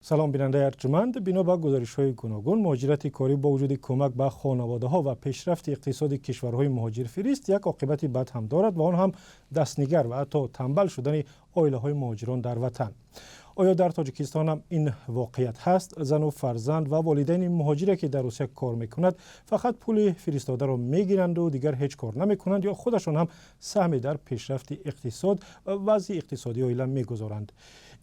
Салом, бинандаи арҷманд. Бино ба гузоришҳои гуногун, муҳоҷирати корӣ бо вуҷуди кӯмак ба хонаводаҳо ва пешрафти иқтисоди кишварҳои муҳоҷирфирист, як оқибати бад ҳам дорад ва он ҳам дастнигар ва ҳатто тамбал шудани оилаҳои муҳоҷирон дар ватан. Оё дар Тоҷикистон ҳам ин воқеият ҳаст? Зану фарзанд ва волидайни муҳоҷире, ки дар Русия кор мекунад, фақат пули фиристодаро мегиранду дигар ҳеҷ кор намекунанд ё худашон ҳам саҳме дар пешрафти иқтисод ва вазъи иқтисодии оила мегузоранд?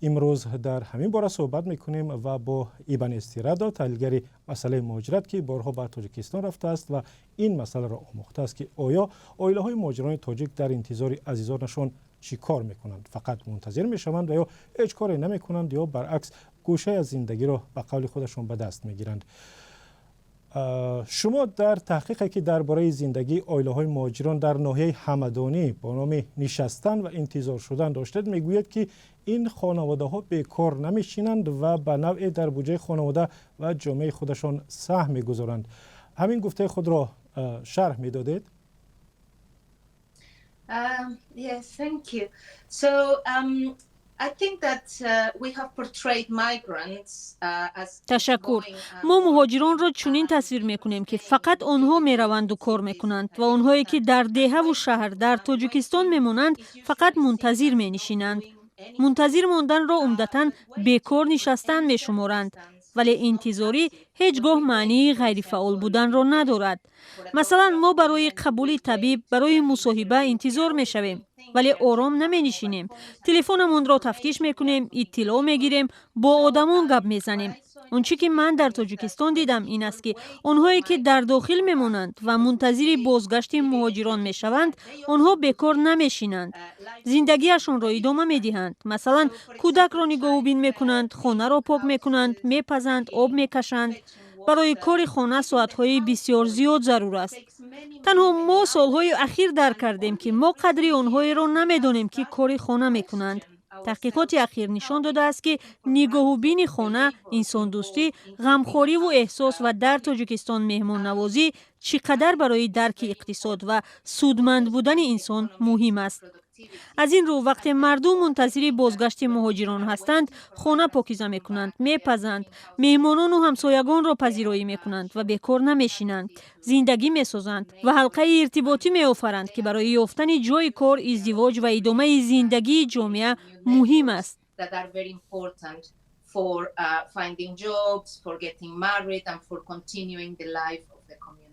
Имрӯз дар ҳамин бора суҳбат мекунем ва бо Ибанез Тирадо, таҳлилгари масъалаи муҳоҷират, ки борҳо ба Тоҷикистон рафтааст ва ин масъаларо омӯхтааст, ки оё оилаҳои муҳоҷирони тоҷик дар интизори азизонашон чӣ кор мекунанд? Фақат мунтазир мешаванд ва ё ҳеҷ коре намекунанд ё баръакс гӯшае аз зиндагиро ба қавли худашон ба даст мегиранд? Шумо дар таҳқиқе, ки дар бораи зиндагии оилаҳои муҳоҷирон дар ноҳияи Ҳамадонӣ бо номи «Нишастан ва интизор шудан» доштед, мегӯяд, ки ин хонаводаҳо бекор намешинанд ва ба навъе дар буҷаи хонавода ва ҷомеаи худашон саҳм мегузоранд. Ҳамин гуфтаи худро шарҳ медодед? Yes, thank you. So I think that we have portrayed migrants as Ташаккур. Мо муҳоҷиронро чунин тасвир мекунем, ки фақат онҳо мераванду кор мекунанд ва онҳое, ки дар деҳаву шаҳр дар Тоҷикистон мемонанд, фақат мунтазир менишинанд. Мунтазир монданро умдатан бекор нишастан мешуморанд, вале интизорӣ ҳеҷ гоҳ маънии ғайрифаъол буданро надорад. Масалан, мо барои қабули табиб, барои мусоҳиба интизор мешавем, вале ором наменишинем. Телефонамонро тафтиш мекунем, иттилоъ мегирем, бо одамон гап мезанем. Он чӣ ки ман дар Тоҷикистон дидам, ин аст, ки онҳое, ки дар дохил мемонанд ва мунтазири бозгашти муҳоҷирон мешаванд, онҳо бекор намешинанд, зиндагиашонро идома медиҳанд. Масалан, кӯдакро нигоҳубин мекунанд, хонаро пок мекунанд, мепазанд, об мекашанд. Барои кори хона соатҳои бисёр зиёд зарур аст. Танҳо мо солҳои ахир дарк кардем, ки мо қадри онҳоеро намедонем, ки кори хона мекунанд. Таҳқиқоти ахир нишон додааст, ки нигоҳубини хона, инсондӯстӣ, ғамхориву эҳсос ва дар Тоҷикистон меҳмоннавозӣ чӣ қадар барои дарки иқтисод ва судманд будани инсон муҳим аст. Аз ин рӯ, вақте мардум мунтазири бозгашти муҳоҷирон ҳастанд, хона покиза мекунанд, мепазанд, меҳмонону ҳамсоягонро пазироӣ мекунанд ва бекор намешинанд, зиндагӣ месозанд ва ҳалқаи иртиботӣ меофаранд, ки барои ёфтани ҷойи кор, издивоҷ ва идомаи зиндагии ҷомеа муҳим аст. For finding jobs, for getting married and for continuing the life of the community.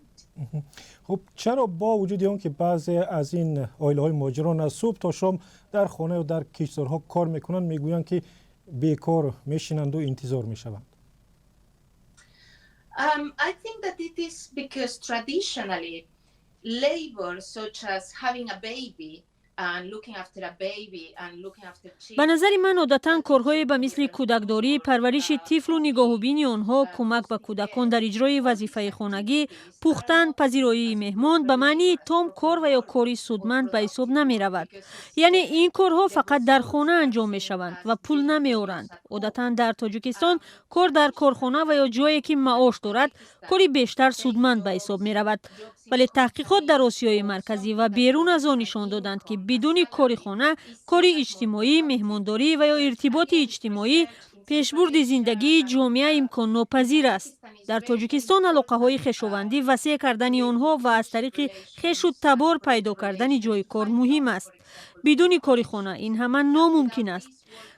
Хуб, чаро бо вуҷуди он ки баъзе аз ин оилаҳои муҳоҷирон аз субҳ то шом дар хона ё дар киштзорҳо кор мекунанд, мегӯянд, ки бекор мешинанду интизор мешаванд? I think that it is because traditionally labor such as having a baby, Ба назари ман, одатан корҳое ба мисли кӯдакдорӣ, парвариши тифлу нигоҳубини онҳо, кӯмак ба кӯдакон дар иҷрои вазифаи хонагӣ, пухтан, пазироии меҳмон ба маънии том кор ва ё кори судманд ба ҳисоб намеравад. Яъне ин корҳо фақат дар хона анҷом мешаванд ва пул намеоранд. Одатан дар Тоҷикистон кор дар корхона ва ё ҷое, ки маош дорад, кори бештар судманд ба ҳисоб меравад. Вале таҳқиқот дар Осиёи Марказӣ ва берун аз он нишон доданд, ки бидуни кори хона, кори иҷтимоӣ, меҳмондорӣ ва ё иртиботи иҷтимоӣ пешбурди зиндагии ҷомеа имконнопазир аст. Дар Тоҷикистон алоқаҳои хешовандӣ, васеъ кардани онҳо ва аз тариқи хешу табор пайдо кардани ҷойи кор муҳим аст. Бидуни кори хона ин ҳама номумкин аст.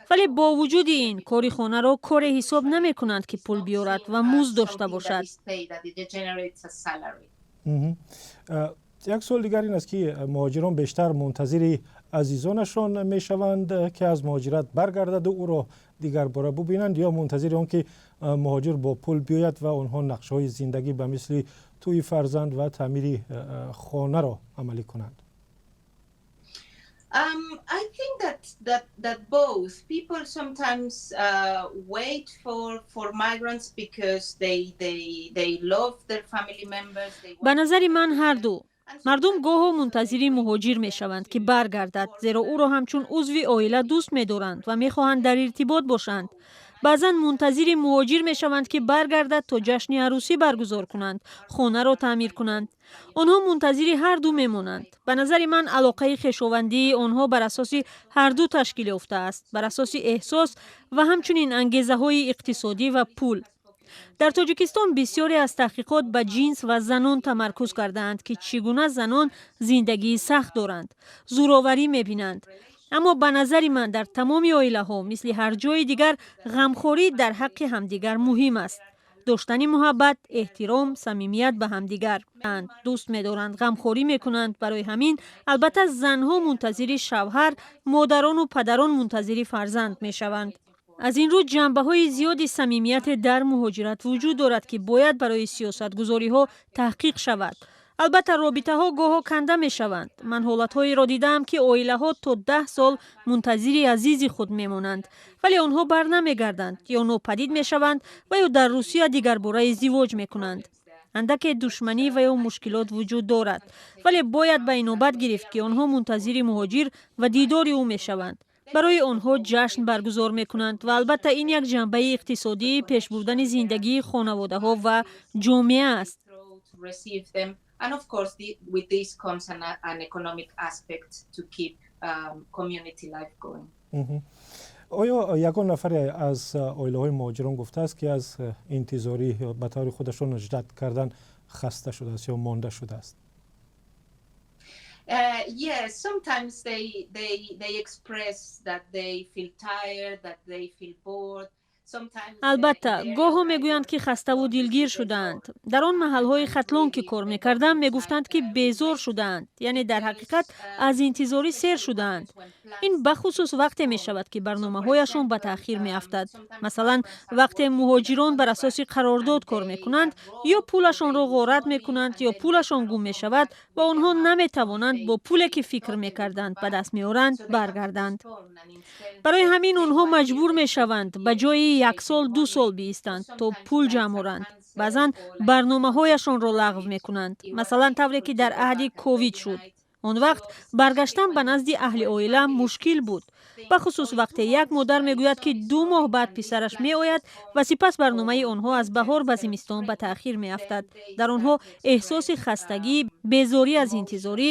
Вале бо вуҷуди ин, кори хонаро коре ҳисоб намекунанд, ки пул биёрад ва музд дошта бошад. Як суол дигар ин аст, ки муҳоҷирон бештар мунтазири азизонашон мешаванд, ки аз муҳоҷират баргардаду ӯро дигарбора бубинанд, ё мунтазири он ки муҳоҷир бо пул биёяд ва онҳо нақшаҳои зиндагӣ ба мисли тӯи фарзанд ва таъмири хонаро амалӣ кунанд? I think that both. People sometimes wait for migrants because they love their family members. They Ба назари ман, ҳар ду. Мардум гоҳо мунтазири муҳоҷир мешаванд, ки баргардад, зеро ӯро ҳамчун узви оила дӯст медоранд ва мехоҳанд дар иртибот бошанд. Баъзан мунтазири муҳоҷир мешаванд, ки баргардад, то ҷашни арӯсӣ баргузор кунанд, хонаро таъмир кунанд. Онҳо мунтазири ҳарду мемонанд. Ба назари ман, алоқаи хешовандии онҳо бар асоси ҳарду ташкил ёфтааст, бар асоси эҳсос ва ҳамчунин ангезаҳои иқтисодӣ ва пул. Дар Тоҷикистон бисёре аз таҳқиқот ба ҷинс ва занон тамаркуз кардаанд, ки чӣ гуна занон зиндагии сахт доранд, зӯроварӣ мебинанд. Аммо ба назари ман, дар тамоми оилаҳо, мисли ҳар ҷои дигар, ғамхорӣ дар ҳаққи ҳамдигар муҳим аст, доштани муҳаббат, эҳтиром, самимият ба ҳамдигар, дӯст медоранд, ғамхорӣ мекунанд. Барои ҳамин, албатта, занҳо мунтазири шавҳар, модарону падарон мунтазири фарзанд мешаванд. Аз ин рӯ, ҷанбаҳои зиёди самимияте дар муҳоҷират вуҷуд дорад, ки бояд барои сиёсатгузориҳо таҳқиқ шавад. Албатта, робитаҳо гоҳо канда мешаванд. Ман ҳолатҳоеро дидаам, ки оилаҳо то 10 сол мунтазири азизи худ мемонанд, вале онҳо барнамегарданд ё нопадид мешаванд ва ё дар Русия дигарбора издивоҷ мекунанд. Андаке душманӣ ва ё мушкилот вуҷуд дорад, вале бояд ба инобат гирифт, ки онҳо мунтазири муҳоҷир ва дидори ӯ мешаванд, барои онҳо ҷашн баргузор мекунанд ва албатта, ин як ҷанбаи иқтисодии пешбурдани зиндагии хонаводаҳо ва ҷомеа аст. And of course, with this comes an economic aspect to keep community life going. Оё ягон нафаре аз оилаҳои муҳоҷирон гуфтааст, ки аз интизорӣ, ба таври худашон ждать кардан хаста шудааст ё монда шудааст? Yes, sometimes they express that they feel tired, that they feel bored. Албатта, гоҳо мегӯянд, ки хаставу дилгир шудаанд. Дар он маҳалҳои Хатлон, ки кор мекардам, мегуфтанд, ки безор шудаанд, яъне дар ҳақиқат аз интизорӣ сер шудаанд. Ин бахусус вақте мешавад, ки барномаҳояшон ба таъхир меафтад. Масалан, вақте муҳоҷирон бар асоси қарордод кор мекунанд, ё пулашонро ғорат мекунанд, ё пулашон гум мешавад ва онҳо наметавонанд бо пуле, ки фикр мекарданд ба даст меоранд, баргарданд. Барои ҳамин онҳо маҷбур мешаванд, ба ҷои як сол 2 сол биистанд, то пул ҷамъ оранд. Баъзан барномаҳояшонро лағв мекунанд, масалан, тавре ки дар аҳди ковид шуд. Он вақт баргаштан ба назди аҳли оила мушкил буд, бахусус вақте як модар мегӯяд, ки 2 моҳ баъд писараш меояд ва сипас барномаи онҳо аз баҳор ба зимистон ба таъхир меафтад. Дар онҳо эҳсоси хастагӣ, безорӣ аз интизорӣ,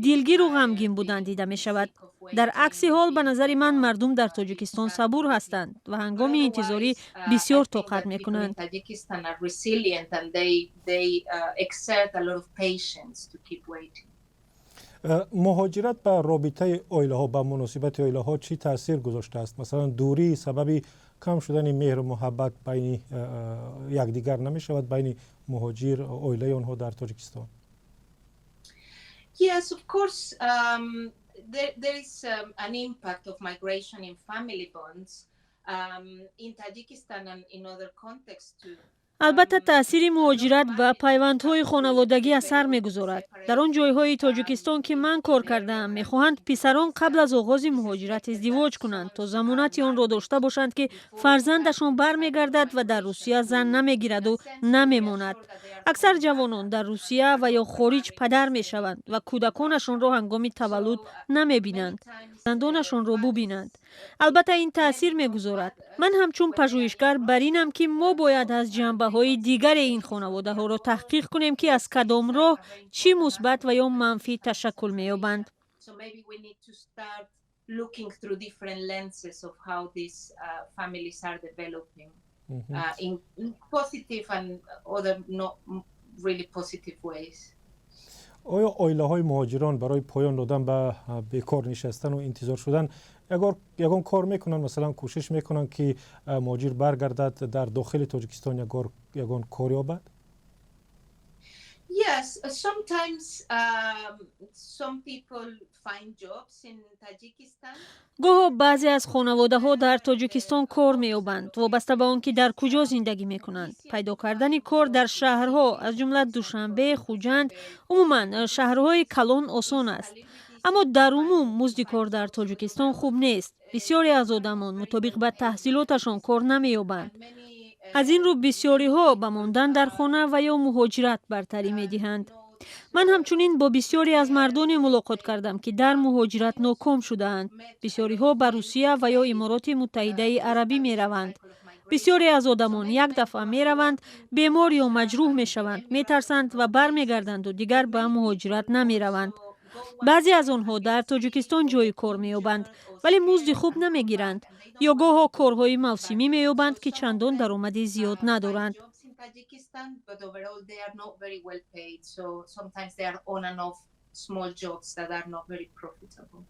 дилгиру ғамгин будан дида мешавад. Дар акси ҳол, ба назари ман, мардум дар Тоҷикистон сабур ҳастанд ва ҳангоми интизорӣ бисёр тоқат мекунанд. Tajikistan are resilient and they exert a lot of patience to keep waiting. Муҳоҷират ба робитаи оилаҳо, ба муносибати оилаҳо чӣ таъсир гузоштааст? Масалан, дурӣ сабаби кам шудани меҳру муҳаббат байни якдигар намешавад, байни муҳоҷир, оилаи онҳо дар Тоҷикистон? Yes, of course. There is an impact of migration in family bonds in Tajikistan and in other contexts too. Албатта, таъсири муҳоҷират ба пайвандҳои хонаводагӣ асар мегузорад. Дар он ҷойҳои Тоҷикистон, ки ман кор кардаам, мехоҳанд писарон қабл аз оғози муҳоҷират издивоҷ кунанд, то замонати онро дошта бошанд, ки фарзандашон бармегардад ва дар Русия зан намегираду намемонад. Аксар ҷавонон дар Русия ва ё хориҷ падар мешаванд ва кӯдаконашонро ҳангоми таваллуд намебинанд, фарзандонашонро бубинанд. Албатта, ин таъсир мегузорад. Ман ҳамчун пажӯҳишгар бар инам, ки мо бояд аз ҷанбаҳои дигаре ин хонаводаҳоро таҳқиқ кунем, ки аз кадом роҳ чӣ мусбат ва ё манфӣ ташаккул меёбанд. Looking through different lenses of how these families are developing in positive and other not really positive ways. Оё оилаҳои муҳоҷирон барои поён додан ба бекор нишастану интизор шудан ягон кор мекунанд? Масалан, кӯшиш мекунанд, ки муҳоҷир баргардад, дар дохили Тоҷикистон ягон кор ёбад? Yes, sometimes some people find jobs in Tajikistan. Гоҳо баъзе аз хонаводаҳо дар Тоҷикистон кор меёбанд, вобаста ба он ки дар куҷо зиндагӣ мекунанд. Пайдо кардани кор дар шаҳрҳо, аз ҷумла Душанбе, Хуҷанд, умуман шаҳрҳои калон, осон аст. Аммо дар умум музди кор дар Тоҷикистон хуб нест. Бисёре аз одамон мутобиқ ба таҳсилоташон кор намеёбанд. Аз ин рӯ, бисёриҳо ба мондан дар хона ва ё муҳоҷират бартарӣ медиҳанд. Ман ҳамчунин бо бисёре аз мардоне мулоқот кардам, ки дар муҳоҷират ноком шудаанд. Бисёриҳо ба Русия ва ё Имороти Муттаҳидаи Арабӣ мераванд. Бисёре аз одамон як дафъа мераванд, бемор ё маҷрӯҳ мешаванд, метарсанд ва бармегарданду дигар ба муҳоҷират намераванд. Баъзе аз онҳо дар Тоҷикистон ҷойи кор меёбанд, вале музди хуб намегиранд ё гоҳо корҳои мавсимӣ меёбанд, ки чандон даромади зиёд надоранд. Tajikistan, but overall they are not very well paid. So sometimes they are on and off small jobs that are not very profitable.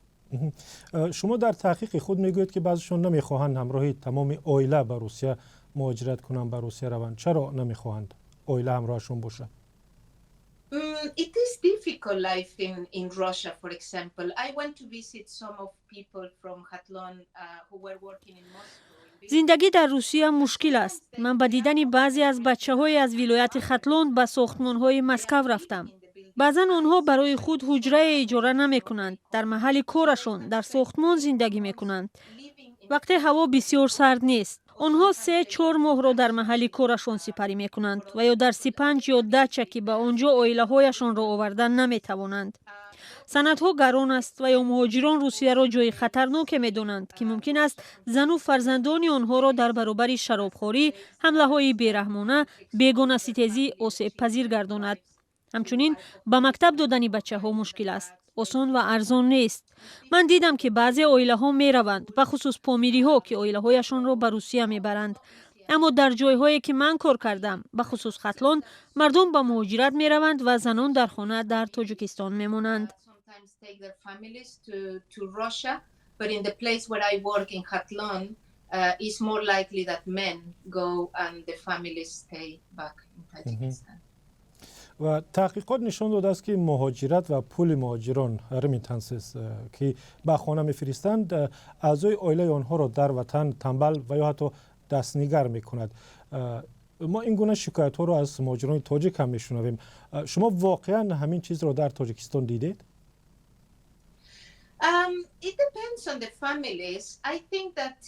Шумо дар таҳқиқи худ мегӯед, ки баъзешон намехоҳанд ҳамроҳи тамоми оила ба Русия муҳоҷират кунанд, ба Русия раванд. Чаро намехоҳанд оила ҳамроҳашон бошад? It is difficult life in Russia, for example. I went to visit some of people from Khatlon who were working in Moscow. Зиндагӣ дар Русия мушкил аст. Ман ба дидани баъзе аз бачаҳое аз вилояти Хатлон ба сохтмонҳои Москав рафтам. Баъзан онҳо барои худ ҳуҷрае иҷора намекунанд, дар маҳалли корашон дар сохтмон зиндагӣ мекунанд. Вақте ҳаво бисёр сард нест, онҳо 3-4 моҳро дар маҳалли корашон сипарӣ мекунанд ва ё дар Сипанҷ ё дача, ки ба он ҷо оилаҳояшонро овардан наметавонанд. Санадҳо гарон аст ва ё муҳоҷирон Русияро ҷои хатарноке медонанд, ки мумкин аст зану фарзандони онҳоро дар баробари шаробхорӣ, ҳамлаҳои бераҳмона, бегонаситезӣ осебпазир гардонад. Ҳамчунин ба мактаб додани бачаҳо мушкил аст, осон ва арзон нест. Ман дидам, ки баъзе оилаҳо мераванд, бахусус помириҳо, ки оилаҳояшонро ба Русия мебаранд. Аммо дар ҷойҳое, ки ман кор кардам, бахусус Хатлон, мардум ба муҳоҷират мераванд ва занон дар хона дар Тоҷикистон мемонанд. Sometimes take their families to Russia, but in the place where I work in Khatlon, it's more likely that men go and the families stay back in Tajikistan. Ва таҳқиқот нишон додааст, ки муҳоҷират ва пули муҳоҷирон, remittances, ки ба хона мефиристанд, аъзои оилаи онҳоро дар ватан тамбал ва ё ҳатто дастнигар мекунад. Мо ин гуна шикоятҳоро аз муҳоҷирони тоҷик ҳам мешунавем. Шумо воқеан ҳамин чизро дар Тоҷикистон дидед? It depends on the families. I think that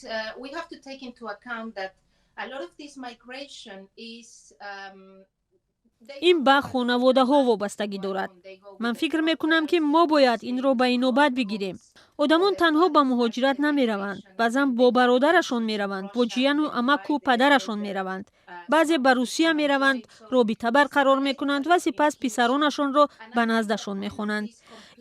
we have to take into account that a lot of this migration is Ин ба хонаводаҳо вобастагӣ дорад. Ман фикр мекунам, ки мо бояд инро ба инобат бигирем. Одамон танҳо ба муҳоҷират намераванд, баъзан бо бародарашон мераванд, бо ҷияну амаку падарашон мераванд. Баъзе ба Русия мераванд, робита барқарор мекунанд ва сипас писаронашонро ба наздашон мехонанд.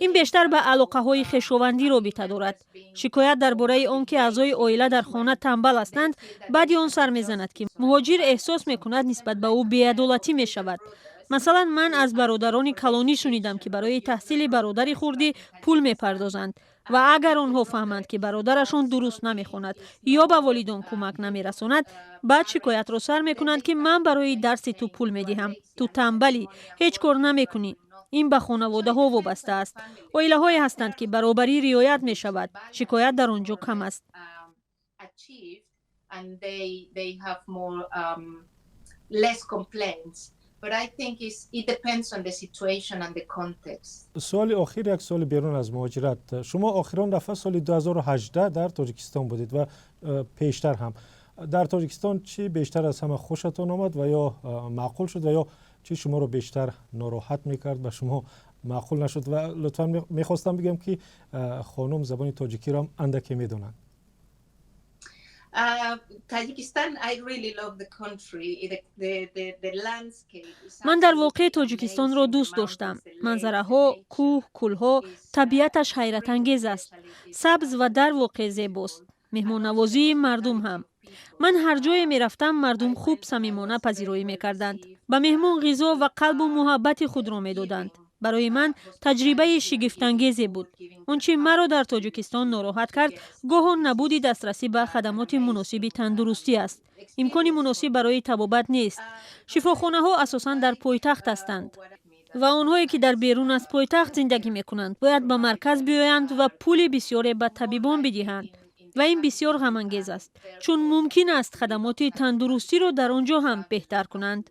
Ин бештар ба алоқаҳои хешовандӣ робита дорад. Шикоят дар бораи он ки аъзои оила дар хона тамбал ҳастанд, баъди он сар мезанад, ки муҳоҷир эҳсос мекунад, нисбат ба ӯ беадолатӣ мешавад. Масалан, ман аз бародарони калонӣ шунидам, ки барои таҳсили бародари хурдӣ пул мепардозанд ва агар онҳо фаҳманд, ки бародарашон дуруст намехонад ё ба волидон кӯмак намерасонад, баъд шикоятро сар мекунанд, ки ман барои дарси ту пул медиҳам, ту тамбалӣ, ҳеҷ кор намекунӣ. Ин ба хонаводаҳо вобаста аст. Оилаҳое ҳастанд, ки баробарӣ риоят мешавад, шикоят дар он ҷо кам аст. And they have more less complaints. But I think it depends on the situation and the context. Суоли охир, як суоли берун аз муҳоҷират. Шумо охирон дафъа соли 2018 дар Тоҷикистон будед ва пештар ҳам. Дар Тоҷикистон чӣ бештар аз ҳама хушатон омад ва ё маъқул шуд ва ё чӣ шуморо бештар нороҳат мекард, ба шумо маъқул нашуд? Ва лутфан, мехостам бигӯям, ки хонум забони тоҷикиро ҳам андаке медонанд. Tajikistan, I really love the country, the landscape. Ман дар воқеъ Тоҷикистонро дӯст доштам. Манзараҳо, кӯҳ, кӯлҳо, табиаташ ҳайратангез аст, сабз ва дар воқеъ зебост. Меҳмоннавозии мардум ҳам. Ман ҳар ҷое мерафтам, мардум хуб, самимона пазироӣ мекарданд, ба меҳмон ғизо ва қалбу муҳаббати худро медоданд. Барои ман таҷрибаи шигифтангезе буд. Он чи маро дар Тоҷикистон нороҳат кард, гоҳо набуди дастрасӣ ба хадамоти муносиби тандурустӣ аст. Имкони муносиб барои табобат нест. Шифохонаҳо асосан дар пойтахт ҳастанд ва онҳое, ки дар берун аз пойтахт зиндагӣ мекунанд, бояд ба марказ биёянд ва пули бисёре ба табибон бидиҳанд. Ва ин бисёр ғамангез аст, чун мумкин аст хадамоти тандурустиро дар он ҷо ҳам беҳтар кунанд.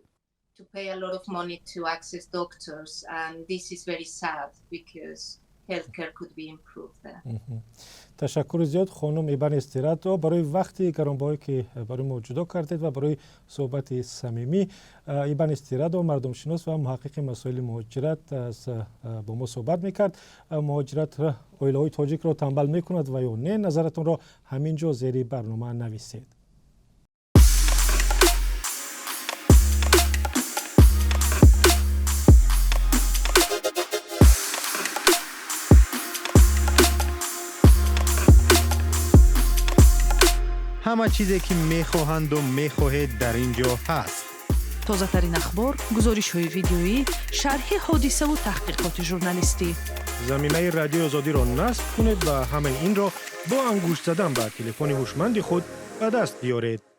To pay a lot of money to access doctors, and this is very sad because healthcare could be improved there. Ташаккури зиёд, хонум Ибанес Тирадо, барои вақти гаронбаҳое, ки барои мо ҷудо кардед, ва барои суҳбати самимӣ. Ибанес Тирадо, мардумшинос ва муҳаққиқи масоили муҳоҷират, бо мо суҳбат мекард. Муҳоҷират оилаҳои тоҷикро тамбал мекунад ва ё не? Назаратонро ҳамин ҷо зери барнома нависед. Ҳама чизе, ки мехоҳанду мехоҳед, дар ин ҷо ҳаст. Тозатарин ахбор, гузоришҳои видеоӣ, шарҳи ҳодисаву таҳқиқоти журналистӣ. Замимаи Радиои Озодиро насб кунед ва ҳамаи инро бо ангушт задан ба телефони ҳушманди худ ба даст биёред.